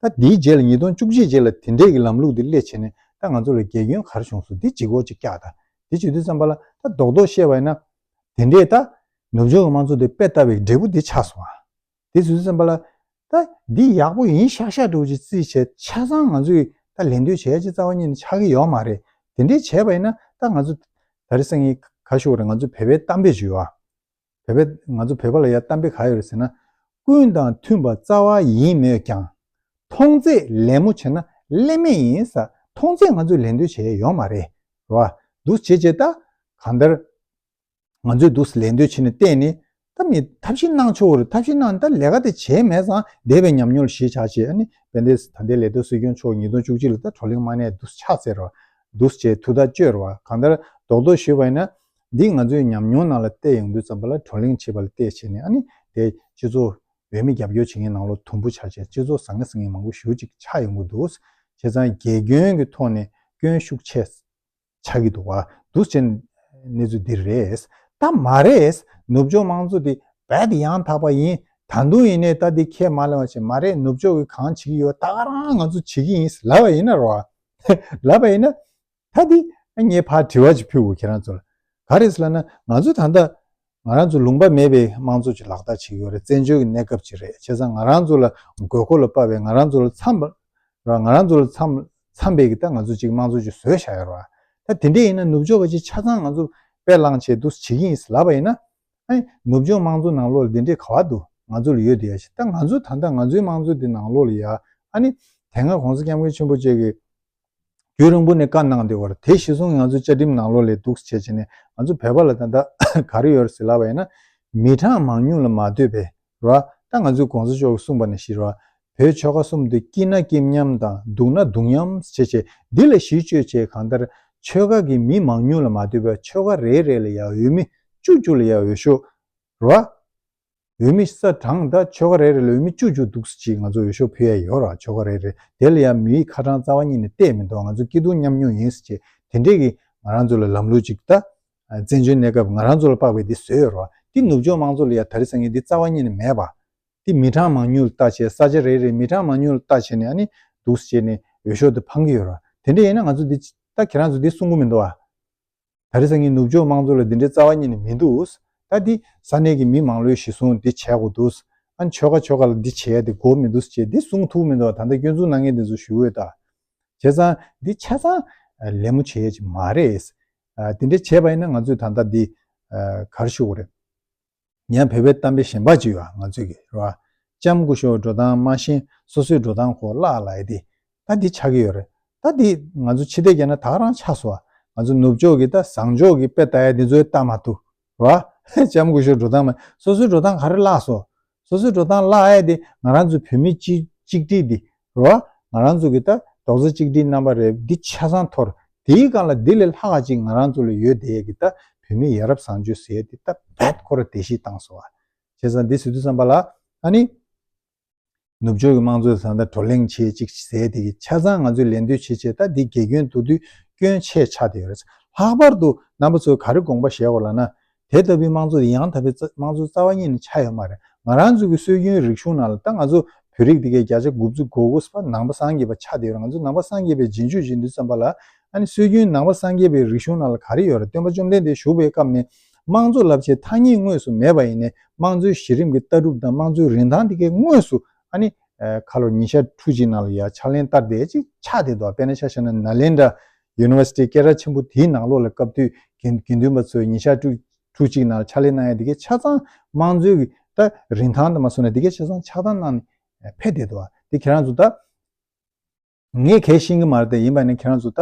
ད་དེའི་རྗེས་ལ་ཉིས་སྟོང་བཅུ་གཅིག་རྗེས་ལ་དེ་འདྲས་ཀྱི་ལམ་ལུགས་དེ་སླེབས་བྱས་ནས་ད་ང་ཚོ་ལ་དགེ་སྐྱོན་ག་རེ་བྱུང་སོང་། དེ་ལྗིད་ཁོག་ཅིག་བཀྱགས། ད་དེ་བྱེད་དུས་ཙམ་པ་ལ་ད་རྡོག་རྡོག་བཤད་པ་ཡིན་ན། དེ་འདྲས་ད་ནུབ་ཕྱོགས་ཀྱི་དམངས་གཙོ་དེ་དཔེ་ལྟ་བའི་འབྲས་བུ་དེ་ཆགས་སོང་ཨ། དེ་བྱེད་དུས་ཙམ་པ་ལ་ད་འདི་ཡག་པོ་ཡིན་ཤག་ཤག་འདྲ་བོ་ཅིག་བརྩིས་བྱས། ཆ་ཚང་ང་ཚོས་ད་ལད་ཟློས་བྱེད་ཡ་ཅིག་རྩ་བ་ཉིད་ནས་ཆགས་ཀྱི་ཡོད་མ་རེད། དེ་འདྲས་བྱས་པ་ཡིན་ན་ད་ང་ཚོ་ད་རེས་སང་ཉིན་ག་ཞུ་དགོས་རེད། ང་ཚོ་བོད་པའི་གཏམ་དཔེ་ཅིག་ཡོད་ཨ། བོད་པའི་ང་ཚོ་བོད་པ་ལ་ཡ་གཏམ་དཔེ་ག་ཡོད་རེད་ཟེར་ན། ཀུན་དང་མཐུན་པ་རྩ་བ་ཡིན་མོད་ཀྱང་ མཐོང་ཚད་ལད་མོ་བྱས་ན་ཀླད་མེད་ཡིན་ས། མཐོང་ཚད་ང་ཚོས་ལད་ཟློས་བྱས་ཡོད་མ་རེད། རེད་བ། འདུག་བྱས་བྱས་ད་གང་ལྟར། ང་ཚོས་འདུག་ལད་ཟློས་བྱས་ནས་བལྟས་ནས། ད་མི་ཐབས་ཤེས་གནང་ཆོག་རེད། ཐབས་ཤེས་གནང་ད་ལས་ཀ་དེ་བྱས་མེད་ཙང་འདས་པའི་ཉམས་མྱོང་ལ་གཞི་བཞག་བྱས། ཨ་ནི་དཔལ་ལྡན་ད་ལྟའི་ལས་དོན་སྲིད་སྐྱོང་མཆོག་ཉིས་སྟོང་བཅུ་གཅིག་ལ་ད་བགྲོ་གླེང་མ་གནང་འདུག་ཕྱག་འཚལ་རོགས། འདུག་བྱས་ཐུགས་ཐག་གཅོད་རོགས། གང་ལྟར་རྡོག་རྡོག་ཞུས་པ་ཡིན་ན། འདི་ང་ཚོའི་ཉམས་མྱོང་ནང་ལ་བལྟས་ཡོང་དུས་ཙམ་པ་ལ་བགྲོ་གླེང་བྱེད་པ་ལ་བལྟས་བྱས་ནས། ཨ་ནི་དེ་སྤྱི་ཚོགས་འོས་མི་རྒྱབ་སྐྱོར་བྱེད་མཁན་ནང་ལོགས་དུམ་བུ་ཆ་བྱས་སྤྱི་ཚོགས་ཟང་ངེ་ཟིང་ངེ་མང་པོ་ཞེ་པོ་ཅིག་ཆགས་ཡོང་གི་འདུག་བྱས་ཙང་དགེ་སྐྱོན་གྱི་ཐོག་ནས་སྐྱོན་ཤུགས་ཆེ་ཆགས་ཀྱི་འདུག་བ། འདུག་ཅེས་གནས་ཚུལ་འདི་རེད། ད་མ་རེད། ནུབ་ཕྱོགས་དམངས་གཙོ་འདི་རྦད་དེ་ཡང་དག་པ་ཡིན། ད་དུང་ཡིན་ནའི་ད་འདི་ཁས་མ་ལེན་པ་བྱས། མ་རེད། ནུབ་ཕྱོགས་ཀྱིས་གང་བྱེད་ཀྱི་ཡོད་ད་ག་རང་ང་ཚོ་བྱེད་ཀྱི་ཡིན་ལབ་པ་ཡིན་ན་རོ། ལབ་པ་ཡིན་ན། ད་འདི་ངས་ཕར་དྲི་བ་ཅིག་ཕུལ་དགོས་ཁྱེད་རང་ཚོ་ལ། ག་རེ་ཟེར་ལབ་ན། ང་ཚོ་ད་ལྟ་ང་རང་ཚོ་ལུང་པ་མེད་པའི་དམངས་གཙོ་ཅིག་ལག་བསྟར་བྱེད་ཀྱི་ཡོད་རེད། བཙན་བྱོལ་གྱི་གནས་སྐབས་ཅིག་རེད། བྱས་ཙང་ང་རང་ཚོ་ལ་དགོས་མཁོ་ལ་དཔག་པའི་ང་རང་ཚོ་ལ་འཚམ་པ་ར། ང་རང་ཚོ་ལ་འཚམ་འཚམ་པའི་གི་ད་ང་ཚོ་ཅིག་དམངས་གཙོ་ཅིག་བཟོས་བཞག་ཡོད་རེད་བ། ད་དེ་འདྲས་ཡིན་ན་ནུབ་ཕྱོགས་ཀྱི་ཅིག་ཆ་ཚང་ང་ཚོ་དཔེ་བླངས་བྱས་འདུག་བྱེད་ཀྱི་ཡིན་ལབ་པ་ཡིན་ན། ཨ་ནི་ནུབ་ཕྱོགས་དམངས་གཙོ་ནང་ལོགས་ལ་འདི་འདྲས་ག་བ་འདུག་ང་ཚོ་ལ་ཡོད་དེ་ཡ་ཞིག་ད་ང་ཚོ་ད་ལྟ་ང་ཚོའི་དམངས་གཙོ་འདི་ནང་ལོགས་ལ་ཡ། ཨ་ནི་དེ་སྔ་གོང་ས་སྐྱབས་མགོན་ཆེན་པོ་མཆོག་གིས་རྒྱུན་རིང་པོ་ནས་བཀའ་གནང་བསྡད་ཡོད་རེད། དེ་གཞིར་བཟུང་ང་ཚོ་བཅའ་ཁྲིམས་ནང་ལོགས་ལ་འདུག་བྱས་བྱས་ནས་ང་ཚོ་བོད་པ་ལ་ད་ལྟ་ག་རེ་ཡོད་རེད་ཟེར་ལབ་པ་ཡིན་ན། མི་གྲངས་མང་ཉུང་ལ་མ་ལྟོས་པའི་རེད་བ། ད་ང་ཚོའི་གོང་ས་མཆོག་གིས་གསུངས་པ་ནང་བཞིན་རེད་བ། བོད་ཆོལ་ཁ་གསུམ་དེ་སྐྱིད་ན་སྐྱིད་མཉམ་དང་སྡུག་ན་སྡུག་མཉམ་བྱས་བྱས་འདི་ལ་གཞི་བཅོལ་བྱས། གང་ལྟར་ཆོལ་ཁ་གི་མི་མང་ཉུང་ལ་མ་ལྟོས་པའི་ཆོལ་ཁ་རེ་རེ་ལ་ཡ་འོས་མི་བཅུ་བཅུ་ལ་ཡ་འོས་ཤོག་རེད་བ། འོས་མི་ས་གྲངས་ད་ཆོལ་ཁ་རེ་རེ་ལ་འོས་མི་བཅུ་བཅུ་འདུག་སེ་ཅིག་ང་ཚོ་འོས་ཤོག་ཕུལ་ཡ་ཡོད་ར། ཆོལ་ཁ་རེ་རེ་དེ་ལ་ཡང་མིའི་ཁ་གྲངས་རྩ་བ་ཉིད་ནས་བལྟས་མི་འདུག་ང་ཚོ་སྐྱིད་སྡུག་མཉམ་མྱོང་ཡིན་ཟེར་བྱས་དེ་འདྲས་ཀྱི་ང་རང་ཚོ་ལ་ལམ་ལུགས་ཅིག་ད་བཙན་བྱོལ་གནས་སྐབས་ང་རང་ཚོ་ལ་དཔག་པའི་འདི་བཟོས་ཡོད་ར། འདི་ནུབ་ཕྱོགས་དམངས་གཙོ་ལ་ཡ་ད་རེས་སང་ཉིན་འདི་རྩ་བ་ཉིད་ནས་མེད་པ། འདི་མི་གྲངས་མང་ཉུང་ལ་ལྟ་བྱས། ས་ཆ་རེ་རེའི་མི་གྲངས་མང་ཉུང་ལ་ལྟ་བྱས་ནས། ཨ་ནི་འདུག་སེ་བྱས་ནས་འོས་ཤོག་འདི་འཕང་གི་ཡོད་ར། དེ་འདྲས་ཡིན་ན་ང་ཚོ་འདི་ད་ཁྱེད་རང་ཚོ་འདི་གསུང་གི་མི་འདུག་ཨ། ད་རེས་སང་ཉིན་ནུབ་ཕྱོགས་དམངས་གཙོ་ལ་འདི་འདྲའི་རྩ་བ་ཉིད་ནས་མི་འདུག་ད་འདི་ས་གནས་ཀྱི་མི་མང་ལོས་གཞི་བཟུང་འདི་བྱས་དགོས་འདུག་ཨ་ནི་ཆོལ་ཁ་ཆོལ་ཁ་ལ་འདི་བྱས་ཡ་འདི་དགོས་མི་འདུག་ཅེས་འདི་གསུང་ཐུབ་མི་འདུག་ད་ལྟ་སྐྱོན་འཛུགས་གནང་མཁན་འདི་ཚོ་ཞུ་འོས་ད། བྱས་ཙང་འདི་ཆ་ཚང་ལད་མོ་བྱེད་ཡ་ཅིག་མ་རེད། འདི་འདྲ་བྱས་པ་ཡིན་ན་ང་ཚོས་ད་ལྟ་འདི་ག་རེ་ཞུ་དགོས་རེད། ཡང་བོད་པའི་གཏམ་དཔེ་གཞན་པ་ཅིག་ཡོད་ང་ཚོས་ཀྱི་རེད་བ། ལྕམ་སྐུ་ཞབས་འགྲོ་སྟངས་མ་ཤེས། སོ་སོའི་འགྲོ་སྟངས་ཁོ་བརླག་ལབ་ཡ་དེ། ད་འདི་ཆགས་ཀྱི་ཡོད་རེད། ད་འདི་ང་ཚོ་ཕྱི་བལྟས་རྒྱག་ན་ད་ག་རང་ཆགས་སོང་བ། ང་ཚོ་ནུབ་ཕྱོགས་ཀྱི་ད་བཟང་ཕྱོགས་ཀྱི་དཔེ་ལྟ་ཡ་འདི་ཚོའི་ལྟ་མ་ཐུབ་རེད་བ། ལྕམ་སྐུ་ཞབས་འགྲོ་སྟངས་མ། སོ་སོའི་འགྲོ་སྟངས་ག་རེ་བརླག་སོང་། སོ་སོའི་འགྲོ་སྟངས་བརླག་ཡ་དེ་ང་རང་ཚོ་བོད་མི་གཅིག་གཅིག་སྒྲིལ་འདི་རེད་བ། ང་རང་ཚོ་གི་ད་རྡོག་རྩ་གཅིག་སྒྲིལ་རྣམ་པ་རེད། འདི་ཆ་ཚང་འཐོར། དེའི་སྒང་ལ་འདི་ལས་ལྷག་ག་ཅིག་ང་རང་ཚོ་ལ་ཡོད་བསྡད་ཡ་གི་ད་བོད་མི་ཡ་རབས་བཟང་སྤྱོད་ཟེར་ཡ་དེ་ད་རྦད་ཁོ་ར་བརྡལ་བཤིག་བཏང་སོང་བ། བྱས་ཙང་འདི་ཟེར་དུས་ཙམ་པ་ལ། ཨ་ནི་ནུབ་ཕྱོགས་ཀྱི་དམངས་གཙོ་དེ་ད་ལྟ་བགྲོ་གླེང་བྱེད་ཅིག་ཟེར་དེ་གི་ཆ་ཚང་ང་ཚོས་ལད་ཟློས་བྱེད་བྱེད་ད་འདི་དགེ་སྐྱོན་མདོར་བསྡུས་སྐྱོན་ཆེ་ཆགས་བསྡད་ཡོད་རེད། ལྷག་པར་དུ་རྣམ་པ་ཚོས་ག་རེ་དགོངས་པ་བཞེས་དགོས་ལབ་ན། དེ་ལྟ་བུའི་དམངས་གཙོ་དེ་ཡང་དག་པའི་རྩ་དམངས་གཙོའི་རྩ་བ་ཉིད་ནས་ཆགས་ཡོད་མ་རེད། ང་རང་ཚོ་གི་སྲོལ་རྒྱུན་རིག་གཞུང་ནང་ལ་ད་ང་ཚོ་བོད་རིགས་དེ་གའི་བརྒྱ་ཆ་དགུ་བཅུ་གོ་དགུ་པ་ནང་པ་སངས་རྒྱས་པ་ཆགས་བསྡད་ཡོད་རེད། ང་ཚོ་ནང་པ་སངས་རྒྱས་པའི་རྗེས་འཇུག་ཡིན་དུས་ཙམ་པ་ལ། ཨ་ནི་སྲོལ་རྒྱུན་ནང་པ་སངས་རྒྱས་པའི་རིག་གཞུང་ནང་ལ་ག་རེ་ཡོད་རེད། སྟོན་པ་བཅོམ་ལྡན་འདས་བཞུགས་པའི་སྐབས་ནས་དམངས་གཙོ་ལབ་བྱས་ཐ་སྙད་དངོས་སུ་མེད་པ་ཡིན་ནའི་དམངས་གཙོའི་གཞི་རིམ་གྱི་ལྟ་གྲུབ་དང་དམངས་གཙོའི་རིན་ཐང་དེ་གའི་དངོས་སུ། ཨ་ནི་ཁ་ལོ་ཉིན་ཞག་ཕྲུགས་གཅིག་ནང་ལ་ཡ་ཕྱག་ལེན་བསྟར་བསྡད་ཅིག་ཆགས་བསྡད་འདུག་དཔེར་ན་ཆ་བཞག་ན་ནཱ་ལེནྡྲ་ཡུ་ནི་ཝར་སི་ཊི་སྐད་གྲགས་ཆེན་པོ་དེའི་ནང་ལོགས་ལ་སྐབས་དུས་དགེ་དགེ་འདུན་པ་ཚོས་ཉིན་ཞག་ཕྲུགས་ཕྲུགས་གཅིག་ནང་ལ་ཕྱག་ལེན་གནང་ཡ་དེ་གའི་ཆ་ཚང་དམངས་གཙོའི་གི་ད་རིན་ཐང་དུ་མ་སོང་ན་དེ་གའི་ཆ་ཚང་ཆགས་སྡང་གནང་ནས་ཕེབས་བསྡད་འདུག་དེ་ཁྱེད་རང་ཚོ་ད། ངས་གལ་ཤེས་ཀྱི་མ་རེད་དེ། ཡིན་པ་ནི་ཁྱེད་རང་ཚོ་ད་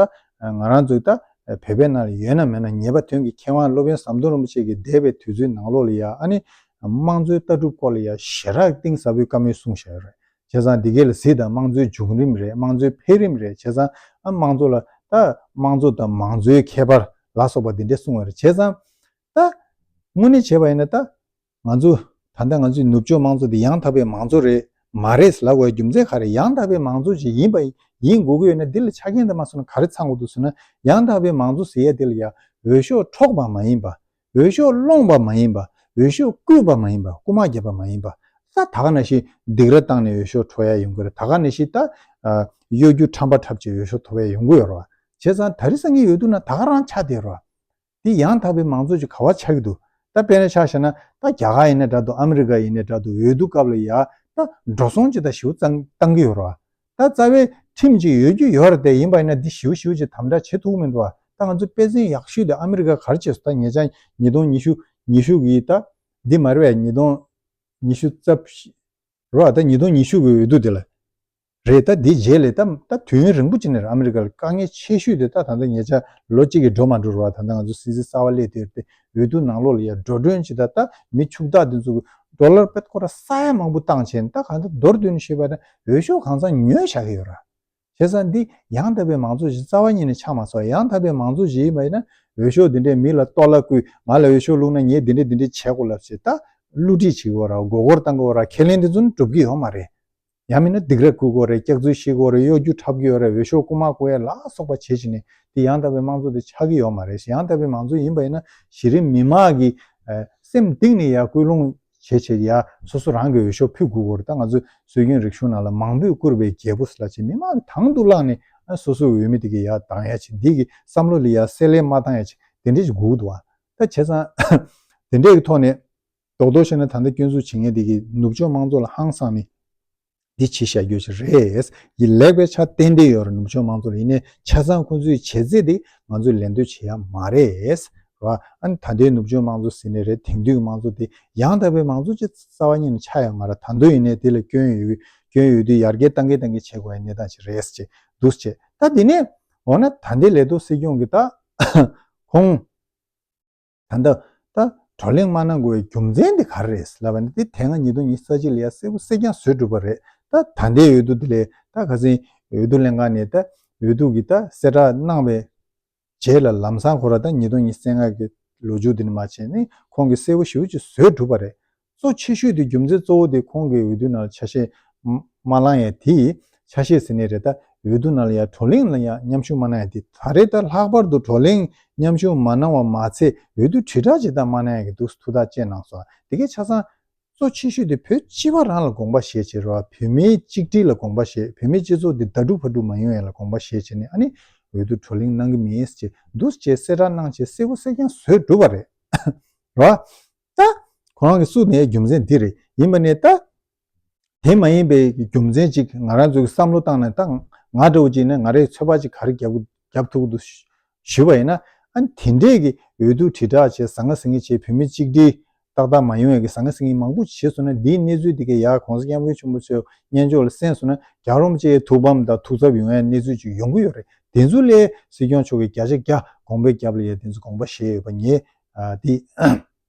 ང་རང་ཚོའི་ད་བོད་པའི་ནང་ལ་ཡོད་ན་མེད་ན་ངེས་པ་དོན་གྱི་མཁས་དབང་སློབ་དཔོན་ཟམ་གདོང་རིན་པོ་ཆེ་གིས་འདས་པའི་དུས་ཚོད་ནང་ལོགས་ལ་ཡ། ཨ་ནི་དམངས་གཙོའི་ལྟ་གྲུབ་སྐོར་ལ་ཡ་ཞེ་དྲག་གཏིང་ཟབ་པོའི་བཀའ་མོལ་གསུངས་བཞག་ཡོད་རེད། བྱས་ཙང་འདི་གའི་ལ་གཟིགས་དང་། དམངས་གཙོའི་བྱུང་རིམ་རེད། དམངས་གཙོའི་འཕེལ་རིམ་རེད། བྱས་ཙང་ཨ་དམངས་གཙོ་ལ་ད་དམངས་གཙོ་དང་མང་གཙོའི་ཁྱད་པར་ལ་སོགས་པ་འདི་འདྲས་གསུངས་ཡོད་རེད། བྱས་ཙང་ད་དངོས་གནས་བྱས་པ་ཡིན་ན་ད། ང་ཚོ་ད་ལྟ་ང་ཚོའི་ནུབ་ཕྱོགས་དམངས་གཙོ་འདི་ཡང་དག་པའི་མང་གཙོ་རེད་མ་རེད་ལབ་དགོས་རྒྱུ་མཚན་ག་རེ། ཡང་དག་པའི་མང་གཙོ་ཅིག་ཡིན་པ་ཡིན་དགོས་ཀྱི་ཡོད་ན་འདི་ལ་ཆ་རྐྱེན་དེ་མ་སོང་ན་ག་རེ་ཚང་དགོས་འདུག་ཟེར་ན། ཡང་དག་པའི་མང་གཙོ་ཟེར་ཡ་འདི་ལ་ཡ་འོས་ཤོག་འཕྲོག་པ་མ་ཡིན་པ། འོས་ཤོག་སློང་བ་མ་ཡིན་པ། འོས་ཤོག་བརྐུས་པ་མ་ཡིན་པ། རྐུ་མ་བརྒྱབ་པ་མ་ཡིན་པ། ད་ད་ག་ནང་བཞིན་སྡིགས་ར་བཏང་ནས་འོས་ཤོག་འཕྲོག་ཡ་ཡོང་གི་རེད། ད་ག་ནང་བཞིན་ད་གཡོ་སྒྱུ་ཁྲམ་པ་འཁྲབ་བྱས་འོས་ཤོག་ཐོབ་ཡ་ཡོང་གི་ཡོད་རེད་བ། བྱས་ཙང་ད་རེས་སང་ཉིན་འོས་བསྡུ་ན་ད་ག་རང་ཆགས་བསྡད་རེད་བ། འདི་ཡང་དག་པའི་མང་གཙོ་ཅིག་ག་བ་ཆགས་ཀྱི་འདུག་ད་དཔེར་ན་ཆ་བཞག་ན་ད་རྒྱ་གར་ཡིན་ན་འདྲ་འདུག་ཨ་མི་རི་ཀ་ཡིན་ན་འདྲ་འདུག་འོས་བསྡུ་སྐབས་ལ་ཡ་ད་འགྲོ་སོང་ཅིག་ད་ཞེ་པོ་བཏང་བཏང་གི་ཡོད་རེད་བ། ད་རྩ་བའི་ཁྲིམས་ཅིག་ཡོད་རྒྱུ་ཡོད་རེད་དེ། ཡིན་པ་ཡིན་ན་འདི་ཞེ་པོ་ཞེ་པོ་ཅིག་དམ་དྲག་བྱེད་ཐུབ་ཀྱི་མི་འདུག་བ། ད་ང་ཚོ་དཔེ་མཚོན་ཡག་ཤོས་དེ་ཨ་མི་རི་ཀ་ག་རེ་བྱས་སོང་། ད་ཉེ་ཆར་ཉིས་སྟོང་ཉི་ཤུ་ཉི་ཤུ་གི་ད་འདི་མ་རེད་པས། ཉིས་སྟོང་ཉི་ཤུ་རྩ་བཞི་རེད་བ། ད་ཉིས་སྟོང་ཉི་ཤུ་གི་འོས་བསྡུ་དེ་ལ། རེད། ད་འདི་རྗེས་ལ་ད་ད་དུས་ཡུན་རིང་པོ་ཅིག་ནས་ཨ་མི་རི་ཀ་ལ་དཀའ་ངལ་ཆེ་ཤོས་དེ་ད་ད་ལྟ་ཉེ་ཆར་ལོ་གཅིག་གི་འགྲོ་མ་འགྲོ་རུ་བ། ད་ལྟ་ང་ཚོ་སྲིད་འཛིན་གསར་པ་སླེབས་དུས་དེ་འོས་བསྡུ་ནང་ལོགས་ལ་ཡ་འགྲོ་གྲོན་ཅིག་ད་ད་མི་ཕྱུག་བདག་དེ་ཚོ་གི་ཌོ་ལར་པད་ཀོ་ར་ས་ཡ་མང་པོ་བཏང་བྱས་ནས། ད་གང་ལྟར་མདོར་བསྡུས་ནས་ཞུས་པ་ན་འོས་ཤོག་གང་ཚང་ཉོས་བཞག་གི་ཡོད་ར། བྱས་ཙང་འདི་ཡང་དག་པའི་མང་གཙོ་ཞིག་རྩ་བ་ཉིད་ནས་ཆགས་མ་སོང་། ཡང་དག་པའི་མང་གཙོ་ཞིག་ཡིན་པ་ཡིན་ན་འོས་ཤོག་འདི་འདྲའི་མི་ལ་ལྟོ་ལ་བསྐུས། ང་ལ་འོས་ཤོག་བླུགས་ན་ངས་འདི་འདྲ་འདི་འདྲ་བྱེད་དགོས་ལབ་བྱས་ད་བསླུ་བྲིད་བྱེད་དགོས་ར། མགོ་སྐོར་བཏང་དགོས་ར། ཁས་ལེན་དེ་ཚོ་ནི་འགྲུབ་ཀྱི་ཡོད་མ་རེད། ཡང་མིན་ན་སྡིགས་ར་བསྐུལ་དགོས་རེད། སྐྱག་རྫུན་བཤད་དགོས་རེད། གཡོ་སྒྱུ་འཁྲབ་ཀྱི་ཡོད་རེད། འོས་ཤོག་རྐུ་མ་རྐུ་ཡ་ལ་སོགས་པ་བྱེད་བྱས་ནས་དེ་ཡང་དག་པའི་དམངས་གཙོ་དེ་ཆགས་ཀྱི་ཡོད་མ་རེད། ཡང་དག་པའི་མང་གཙོ་ཡིན་པ་ཡིན་ན་གཞི་རིམ་མི་མང་གི་ཨ་སེམས་གཏིང་ནས་ཡ་སྐུལ་སློང་བྱེད་བྱེད་ཡ་སོ་སོ་རང་གི་འོས་ཤོག་ཕུལ་དགོས་སྐོར། ད་ང་ཚོའི་སྲོལ་རྒྱུན་རིག་གཞུང་ནང་ལ་མང་པོས་བཀུར་བའི་རྒྱལ་པོ་ཟེར་ལབ་བྱས་མི་མང་གིས་དང་དུ་བླངས་ནས་ཨ་སོ་སོའི་འོས་མི་དེ་གའི་ཡ་བདམས་ཡ་བྱེད། འདི་གི་བསམ་བློ་ལ་ཡ་གསལ་ལེ་མ་བཏང་ཡ་བྱེད། དེ་འདྲས་ཅིག་དགོས་འདུག་བ། ད་བྱས་ཙང་དེ་འདྲས་ཀྱི་ཐོག་ནས་རྡོག་རྡོག་བཤད་ན་ད་ལྟ་སྐྱོན་འཛུགས་བྱེད་མཁན་དེ་གིས་ནུབ་ཕྱོགས་དམངས་གཙོ་ལ་ཧང་སངས་ནས་འདི་བྱས་བཞག་རྒྱུ་ཞིག་རེད། ཡིན་ལེགས་པའི་ཆ་ཏན་ཏན་ཡོད་རེད། ནུབ་ཕྱོགས་དམངས་གཙོ་ལ། ཡིན་ནའི་ཆ་ཚང་ཁོང་ཚོའི་བྱས་རྗེས་དེ་ང་ཚོས་ལད་ཟློས་བྱེད་ཡ་མ་རེད། ར། ཨ་ནི་ད་ལྟའི་ནུབ་ཕྱོགས་དམངས་གཙོ་ཟེར་ནའི་རེད། དེང་དུས་ཀྱི་དམངས་གཙོ་དེ་ཡང་དག་པའི་མང་གཙོ་ཅིག་རྩ་བ་ཉིད་ནས་ཆགས་ཡོད་མ་རེད། ད་དུང་ཡིན་ནའི་དེ་ལ་སྐྱོན་ཡོད། སྐྱོན་ཡོད་དུས་ཡར་རྒྱས་བཏང་གི་བཏང་གི་བྱེད་དགོས་ཡ་གནས་སྟངས་ཅིག་རེད་ཅེས་འདུག་ཅེས། ད་དེ་ནས་འོ་ན་ད་ལྟའི་ལས་ཐོག་སྲིད་སྐྱོང་གི་ད་ཁོང་ད་ལྟ་ད་བགྲོ་གླེང་མ་གནང་དགོས་པའི་རྒྱུ་མཚན་དེ་ག་རེ་རེད་ལབ་པ་ནི། དེ་དེ་སྔ་ཉིས་སྟོང་ཉི་ཤུ་རྩ་གཅིག་ལ་ཡ་གསལ་པོ་གསལ་རྐྱང་བཟོས་གྲུབ་པ་རེད། ད་ད་ལྟའི་འོས་བསྡུ་དེ་ལས་ད་ཁ་སང་འོས་བསྡུ་ལྷན་ཁང་ནས་ད་འོས་བསྡུ་གི་ད་གསལ་བསྒྲགས་གནང་བའི་རྗེས་ལ་ལམ་སང་ཁོ་ར་ད་ཉིས་སྟོང་ཉི་ཤུ་རྩ་ལྔ་གི་ལོ་མཇུག་འདི་ནས་མར་བྱས་ནས་ཁོང་གིས་གསལ་པོ་ཞེ་པོ་ཅིག་བཟོས་གྲུབ་པ་རེད། གཙོ་ཆེ་ཤོས་དེ་རྒྱུ་མཚན་གཙོ་བོ་དེ་ཁོང་གིས་འོས་བསྡུ་ནང་ལ་ཆ་ཤས་མ་མ་བླངས་ཡ་དེ། ཆ་ཤས་ཟེར་ནའི་རེད། ད་འོས་བསྡུ་ནང་ལ་ཡ་བགྲོ་གླེང་ལ་ཡ་མཉམ་ཞུགས་མ་གནང་ཡ་དེ། ད་རེས་ད་ལྷག་པར་དུ་བགྲོ་གླེང་མཉམ་ཞུགས་མ་གནང་བ་མ་ཚད་འོས་བསྡུ་དྲིལ་བསྒྲགས་ཅིག་ད་མ་གནང་ཡ་གི་འདུག་ཐུགས་ཐག་བཅད་གནང་སོང་། དེ་གའི་ཆ་ཚང་གཙོ་ཆེ་ཤོས་དེ་བོད་སྤྱི་པ་རང་ལ་དགོངས་པ་བཞེས་བྱས་རེད་བ། བོད་མིའི་གཅིག་སྒྲིལ་ལ་དགོངས་པ་བཞེས། བོད་མིའི་སྤྱི་ཚོགས་འདི་ཟླ་གྲུག་ཕ་གྲུག་མ་ཡོང་ཡ་ལ་དགོངས་པ་བཞེས་བྱས་ནས་ཨ་ནི་འོས་བསྡུ་བགྲོ་གླེང་གནང་གི་མིན་ཟེར་འདུག་ཅེས་གསལ་བསྒྲགས་གནང་བྱས་གསལ་པོ་གསལ་རྐྱང་བཟོས་གྲུབ་པ་རེད། རེད་བ། ད་ཁོ་རང་གིས་བསུབས་ནས་རྒྱུ་མཚན་འདི་རེད། ཡིན་པ་ནས་ད་དེ་མ་ཡིན་པའི་རྒྱུ་མཚན་ཅིག་ང་རང་ཚོ་གིས་བསམ་བློ་བཏང་ན། ད་ང་འདྲ་བོ་ཅིག་ནས་ང་རའི་ཚོད་དཔག་ཅིག་ག་རེ་རྒྱབ་རྒྱབ་ཐུབ་ཀྱི་འདུག་ཞུས་པ་ཡིན་ན། ཨ་ནི་དེ་འདྲས་ཀྱི་འོས་བསྡུ་དྲིལ་བསྒྲགས་བྱས་ཟང་ངེ་ཟིང་ངེ་བྱས་བོད་མི་གཅིག་སྒྲིལ་ཏག་ཏག་མ་ཡོང་ཡ་གི་ཟང་ངེ་ཟིང་ངེ་མང་པོ་བྱས་སོང་ན། འདིའི་གནས་ཚུལ་འདི་གའི་ཡ་གོང་ས་སྐྱབས་མགོན་ཆེན་པོ་མཆོག་སྙན་ཕྱོགས་ལ་གསན་སོང་ན། རྒྱལ་བ་རིན་པོ་ཆེའི་ཐུགས་ཕམ་དང་ཐུགས་འཚབ་ཡོང་ཡ་གནས་ཚུལ་ཅིག་ཡོང་གི་ཡོད་རེད། དེ་ཚོ་ལ་སྲིད་སྐྱོང་མཆོག་གིས་བརྒྱ་ཆ་བརྒྱ་དགོངས་པའི་རྒྱབ་ལ་ཡ་དེ་ཚོ་དགོངས་པ་བཞེས་ཡོད་པ་ངས་ཨ་དེ་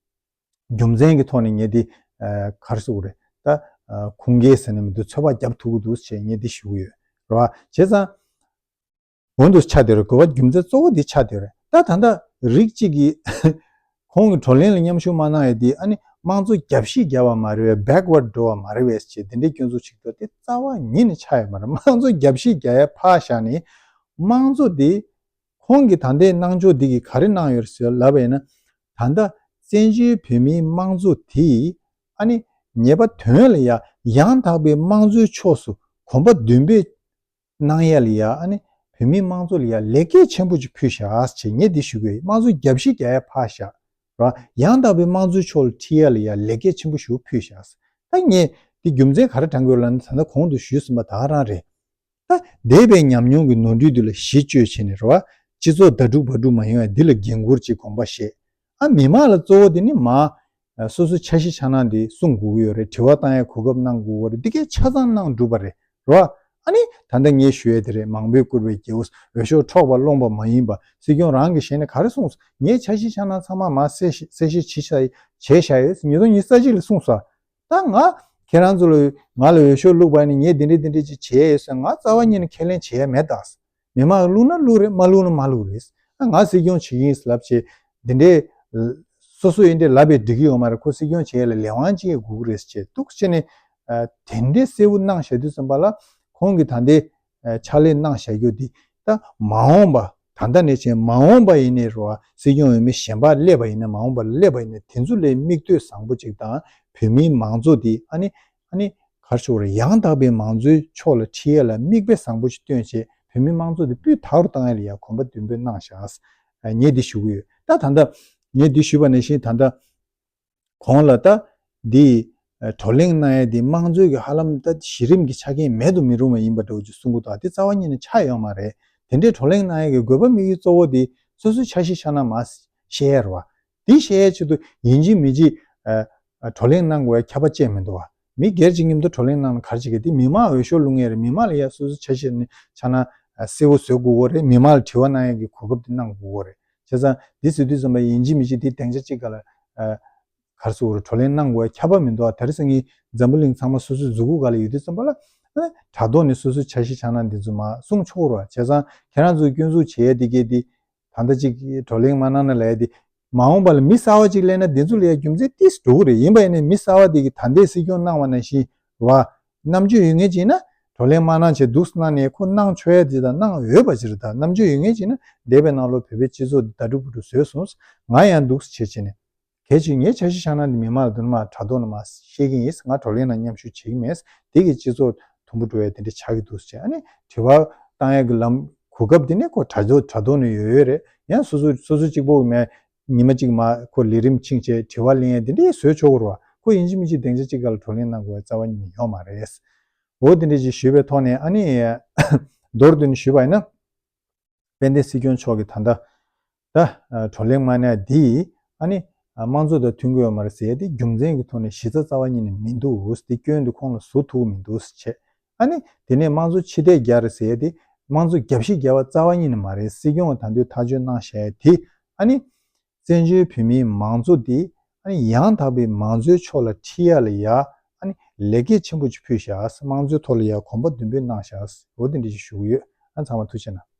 རྒྱུ་མཚན་གྱི་ཐོག་ནས་ངས་འདི་ཨ་ག་རེ་ཟེར་དགོས་རེད། ད་ཨ་ཁུངས་སྐྱེལ་ཟེར་ནས་མི་འདུག་ཚོད་དཔག་རྒྱབ་ཐུབ་ཀྱི་འདུག་ཅེས་ངས་འདི་ཞུ་གི་ཡོད་རེད་བ། བྱས་ཙང་འོ་འདུག་ཆགས་བསྡད་རེད། དགོས་པ་རྒྱུ་མཚན་གཙོ་བོ་འདི་ཆགས་བསྡད་རེད། ད་ད་ལྟ་རིགས་གཅིག་གིས་ཁོང་གི་བགྲོ་གླེང་ལ་མཉམ་ཞུགས་མ་གནང་ཡ་འདི་ཨ་ནི་དམངས་གཙོ་རྒྱབ་བཤིག་རྒྱབ་པ་མ་རེད་པས། བེག་ཝར་ཌི་འགྲོ་བ་མ་རེད་པས་ཅེས་འདི་འདྲའི་སྐྱོན་འཛུགས་བྱེད་ཀྱི་འདུག་དེ་རྩ་བ་ཉིད་ནས་ཆགས་ཡོད་མ་རེད། དམངས་གཙོ་རྒྱབ་བཤིག་རྒྱག་ཡ་ཕར་བཞག་ནས་དམངས་གཙོ་འདི་ཁོང་གིས་ད་ལྟའི་གནང་ཕྱོགས་འདི་གིས་ག་རེ་གནང་ཡོད་རེད་ཟེར་ལབ་པ་ཡིན་ན། ད་ལྟ་བཙན་བྱོལ་བོད་མིའི་དམངས་གཙོ་དེ་ཨ་ནི་ངེས་པ་དོན་ལ་ཡ་ཡང་དག་པའི་དམངས་གཙོའི་ཕྱོགས་སུ་གོམ་པ་མདུན་སྤོས་གནང་ཡ་ལ་ཡ། ཨ་ནི་བོད་མིའི་དམངས་གཙོ་ལ་ཡ་ལེགས་སྐྱེས་ཆེན་པོ་ཅིག་ཕུལ་བཞག་ཅེས་ངས་འདི་ཞུ་གི་ཡོད། དམངས་གཙོ་རྒྱབ་བཤིག་རྒྱག་ཡ་ཕར་བཞག་ར། ཡང་དག་པའི་དམངས་གཙོའི་ཕྱོགས་ལ་ཁྲིད་ཡ་ལ་ཡ་ལེགས་སྐྱེས་ཆེན་པོ་ཞིག་ཕུལ་བཞག་ད་ངས་འདི་རྒྱུ་མཚན་ག་རེ་དྲངས་དགོས་ལབ་ན། ད་ལྟ་གོང་དུ་ཞུས་ཟིན་པ་ད་ག་རང་རེད། ད་འདས་པའི་ཉམས་མྱོང་གི་ནོར་འཁྲུལ་འདི་ལ་གཞི་བཅོལ་བྱས་ནས་རེད་བ། སྤྱི་ཚོགས་ཟླ་གྲུག་ཕ་གྲུག་མ་ཡོང་ཡ་འདི་ལ་འགན་འཁུར་ཅིག་དགོངས་པ་བཞེས། ཨ་མི་མང་ལ་གཙོ་བོ་དེ་ནི་མ་སོ་སོ་འཆར་གཞི་འཆར་སྣང་འདི་གསུང་དགོས་ཀྱི་ཡོད་རེད། དྲི་བ་བཏང་ཡ་གོ་སྐབས་གནང་དགོས་ཀྱི་ཡོད་རེད། འདི་གས་ཆ་ཚང་གནང་གྲུབ་པ་རེད། རེད་བ། ཨ་ནི་ད་ལྟ་ངས་ཞུ་ཡ་དེ་རེད། མང་པོས་བཀུར་བའི་རྒྱལ་པོ། འོས་ཤོག་འཕྲོག་པ་སློང་པ་མ་ཡིན་པ། སྲིད་སྐྱོང་རང་གི་ཞལ་ནས་ག་རེ་གསུངས། ངས་འཆར་གཞི་འཆར་སྣང་ཚང་མ་མ་གསལ་བཤད་གསལ་བཤད་བྱས་བྱས་བཞག་ཡོད། ཉིས་སྟོང་ཉི་ཤུ་རྩ་གཅིག་ལ་གསུངས་སོང་། ད་ང་ཁྱེད་རང་ཚོ་ལ་ང་ལ་འོས་ཤོག་བླུགས་པ་ནི་ངས་འདི་འདྲ་འདི་འདྲ་ཅིག་བྱས་ཡོད་ཟེར་ང་རྩ་བ་ཉིད་ནས་ཁས་ལེན་བྱས་ཡ་མེད་ད། མི་མང་བླུགས་ན་བླུགས་རེད། མ་བླུགས་ན་མ་བླུགས་རེད། ཨ་ང་སྲིད་སྐྱོང་བྱེད་ཀྱི་ཡིན་ལབ་བྱས་འདི་འདྲའི་སོ་སོ་ཡིན་འདྲ་ལབ་པས་འགྲིག་གི་ཡོད་མ་རེད། ཁོ་སྲིད་སྐྱོང་བྱེད་ཡ་ལ་ལས་དབང་ཅིག་དགོས་ཀྱི་རེད་ཅེས་འདུག་བྱས་ནས་ཨ་དེ་འདྲའི་གསལ་པོ་གནང་བཞག་དུས་ཙམ་པ་ལ་ཁོང་གིས་ད་ལྟའི་ཨ་ཕྱག་ལས་གནང་བཞག་རྒྱུ་འདི་ད་མ་འོངས་པ། ད་ལྟ་ནས་བྱས་མ་འོངས་པ་ཡིན་ནའི་རེད་བ། སྲིད་སྐྱོང་འོས་མི་གཞན་པ་སླེབས་པ་ཡིན་ན། མ་འོངས་པ་ལ་སླེབས་པ་ཡིན་ན་དེ་ཚོ་ལ་མིག་ལྟོས་བཟང་པོ་ཅིག་དང་། བོད་མིའི་མང་གཙོ་འདི་ཨ་ནི་ཨ་ནི་ག་རེ་ཞུ་དགོས་རེད། ཡང་དག་པའི་མང་གཙོའི་ཕྱོགས་ལ་ཁྲིད་ཡས་ལ་མིག་དཔེ་བཟང་པོ་ཞིག་སྟོན་བྱས་བོད་མིའི་དམངས་གཙོ་འདི་སྤུས་དག་རུ་བཏང་ཡས་ལ་ཡང་གོམ་པ་མདུན་སྤོས་གནང་བཞག་ཨ་ངས་འདི་ཞུ་གི་ཡོད། ད་ད་ལྟ་ངས་འདི་ཞུས་པ་ནང་བཞིན་ད་ལྟ་གོང་ལ་ད་འདི་ཨ་བགྲོ་གླེང་གནང་ཡས་འདི་དམངས་གཙོའི་གི་ཧ་ལམ་ད་གཞི་རིམ་གྱི་ཆ་རྐྱེན་མེད་དུ་མི་རུང་བ་ཡིན་པ་འདྲ་བོ་ཅིག་གསུང་གི་འདུག་དེ་རྩ་བ་ཉིད་ནས་ཆགས་ཡོད་མ་རེད། དེ་འདྲའི་བགྲོ་གླེང་གནང་ཡས་ཀྱི་དགོས་པ་དམིགས་ཡུལ་གཙོ་བོ་དེ་སོ་སོའི་འཆར་གཞི་འཆར་སྣང་མར་བཤད་ཡས་རེད་བ། དེ་བཤད་ཡས་ཆེད་དུ་ཡིན་གཅིག་མིན་གཅིག་ཨ་ཨ་བགྲོ་གླེང་གནང་དགོས་ཡ་ཁྱབ་པ་ཅན་མི་འདུག་བ། མི་སྒེར་གྱི་མཉམ་དུ་བགྲོ་གླེང་གནང་ན་ག་རེ་བྱེད་ཀྱི། དེ་མི་མང་འོས་ཤོག་བླུག་མཁན་རེད། མི་མང་ལ་ཡ་སོ་སོ་ཆ་ཤས་ནི་ཆ་ན་གསལ་བོ་བཟོ་དགོས་ཀྱི་རེད། མི་མང་ལ་དྲི་བ་གནང་ཡག་གི་གོ་སྐབས་དེ་གནང་དགོས་ཀྱི་རེད། བྱས་ཙང་འདི་བཟོ་དུས་ཙམ་པ་ཡིན་གཅིག་མིན་གཅིག་དེ་སྡིངས་ཆ་གཅིག་སྒང་ལ་ག་རེ་ཟེར་དགོས་རེད། བགྲོ་གླེང་གནང་དགོས་ཡ་ཁྱབ་པ་མི་འདུག་ཨ། དེ་རིང་སང་ཉིན་འཛམ་བུ་གླིང་ཚང་མ་སོ་སོའི་མཛུབ་གུ་སྒང་ལ་ཡོད་དུས་ཙམ་པ་ལ་ཨ་ནི་དྲ་ཐོག་ནས་སོ་སོའི་ཆ་ཤས་ཆ་ན་འདི་ཚོ་མར་གསུང་ཆོག་གི་རེད་བ། བྱས་ཙང་ཁྱེད་རང་ཚོས་སྐྱོན་འཛུགས་བྱེད་ཡ་དེ་གས་དེ་ད་ལྟ་ཅིག་བགྲོ་གླེང་མ་གནང་ན་ལབ་ཡ་དེ། མ་འོངས་པ་ལ་མི་གསར་བ་ཅིག་སླེབས་ན་དེ་ཚོ་ལ་ཡ་རྒྱུ་མཚན་ཏིས་འགྲོ་གི་རེད། ཡིན་པ་ཡིན་ནའི་མི་གསར་བ་དེ་གིས་ད་ལྟའི་སྲིད་སྐྱོང་གནང་བ་ནང་བཞིན་བ། རྣམ་དཔྱོད་ཡོད་མཁན་ཅིག་ཡིན་ན་བགྲོ་གླེང་མ་གནང་བྱས་འདུག་སེ་གནང་ནས་ཁོ་གནང་ཆོག་ཡ་དེ་དང་གནང་འོས་པ་ཅིག་རེད། ད་རྣམ་དཔྱོད་ཡོད་མཁན་ཅིག་ཡིན་ན་འདས་པའི་ནང་ལོ་བོད་པའི་སྤྱི་ཚོགས་འདི་ད་དྲུག་བུ་དྲུག་བཟོས་སོང་། ང་ཡང་འདུག་སེ་བྱས་བྱས་ནས། གལ་ཆེ་ངའི་ཆ་ཤས་ཆ་ན་འདི་མི་མང་ལ་འདུག་ན་མ་དྲ་ཐོག་ནས་མ་བཤད་ཀྱི་ཡིན། ང་བགྲོ་གླེང་ནང་མཉམ་ཞུགས་བྱེད་ཀྱི་མེད། དེ་གིས་སྤྱི་ཚོགས་དུམ་བུ་འགྲོ་ཡ་དེ་འདྲ་ཆགས་ཀྱི་འདུག་ཟེར། ཨ་ནི་དྲི་བ་བཏང་ཡ་གི་ལམ་གོ་སྐབས་དེ་ནི་ཁོ་དྲ་ཐོག་དྲ་ཐོག་ནས་ཡོད་ཡོད་རེད། ཡང་སོ་སོ་སོ་སོ་གཅིག་པོ་མེད། ཉི་མ་གཅིག་མ་ཁོ་ལས་རིམ་ཕྱིན་བྱས་དྲི་བ་ལེན་ཡ་དེ་འདྲ་བཟོས་ཆོག་གི་རེད་བ། ཁོ་ཡིན་གཅིག་མིན་གཅིག་སྡིངས་ཆ་གཅིག་སྒང་ལ་བགྲོ་གླེང་གནང་དགོས་པའི་རྩ་བ་ཉིད་ནས་ཡོད་མ་རེད། འོ་དེ་འདྲ་ཅིག་ཞུས་པའི་ཐོག་ནས་ཨ་ནི་མདོར་བསྡུས་ནས་ཞུས་པ་ཡིན་ན། དཔལ་ལྡན་སྲིད་སྐྱོང་མཆོག་གིས་ད་ལྟ་ད་བགྲོ་གླེང་མ་གནང་འདི་ཨ་ནི་དམངས་གཙོ་དང་མཐུན་གྱི་ཡོད་མ་རེད་ཟེར་ཡ་དེ་རྒྱུ་མཚན་གྱི་ཐོག་ནས་གཞི་རྩ་རྩ་བ་ཉིད་ནས་མི་འདུག་དེ་སྐྱོན་དེ་ཁོང་ལ་བཟོ་ཐུབ་ཀྱི་མི་འདུག་ཟེར་བྱས། ཨ་ནི་དེ་ནས་དམངས་གཙོ་ཕྱི་བལྟས་རྒྱག་རེད་ཟེར་ཡ་དེ་དམངས་གཙོ་རྒྱབ་བཤིག་རྒྱག་པ་རྩ་བ་ཉིད་ནས་མ་རེད། སྲིད་སྐྱོང་གིས་ད་དུང་ཐག་གཅོད་གནང་བཞག་ཡ་དེ་ཨ་ནི་བཙན་བྱོལ་བོད་མིའི་མང་གཙོ་དེ་ཨ་ནི་ཡང་དག་པའི་མང་གཙོའི་ཕྱོགས་ལ་ཁྲིད་ཡ་ལ་ཡ་ཨ་ནི་ལེགས་སྐྱེས་ཆེན་པོ་ཅིག་ཕུལ་བཞག་དམངས་གཙོའི་ཐོག་ལ་ཡ་གོམ་པ་མདུན་སྤོས་གནང་བཞག་འོ་དེ་འདྲ་ཞིག་ཞུ་གི་ཡོད། ཨ་ཚང་མ་ཐུགས་རྗེ་གནང་།